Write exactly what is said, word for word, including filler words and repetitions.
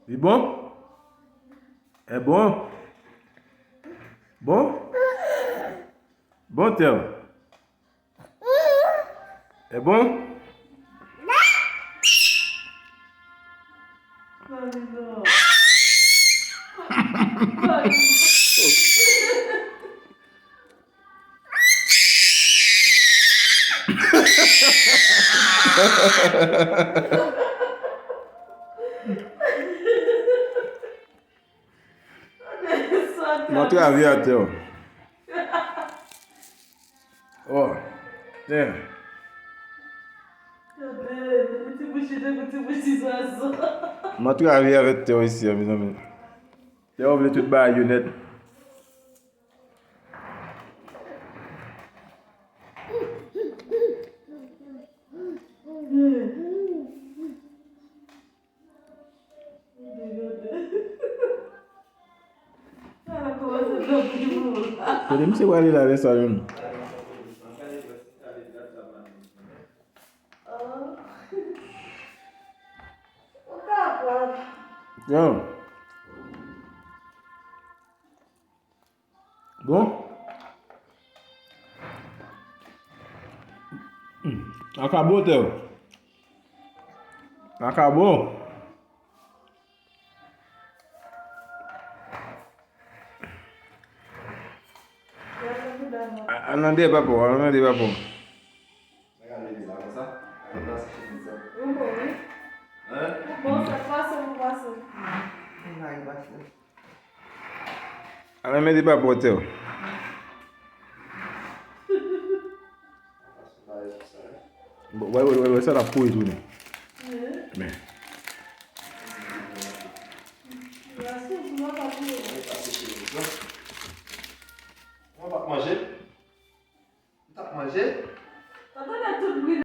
Li bon? E bon? Bon? Bon, Tèo. E bon? Montre avi atè w. Oh, damn. Montre avi avèk tè w isi a, mezanmi. Tè w vle tout bagay yo nèt. Kote misye prale la lè sa menm? Yo. Bon. Hmm. Akabo, Tèo. Akabo. A, a, nan de papa, a, nan de papa. Mwen ka mete la konsa. Mwen plase chemiz la. Ou bon, wi. Hein? Ou bon, sa pase, ou pase. Mwen ka pase. Ala mete pa pòtè w. Bon, wè, wè, wè, wè, sa l ap kouri tounen. Men. Mwen p ap manje.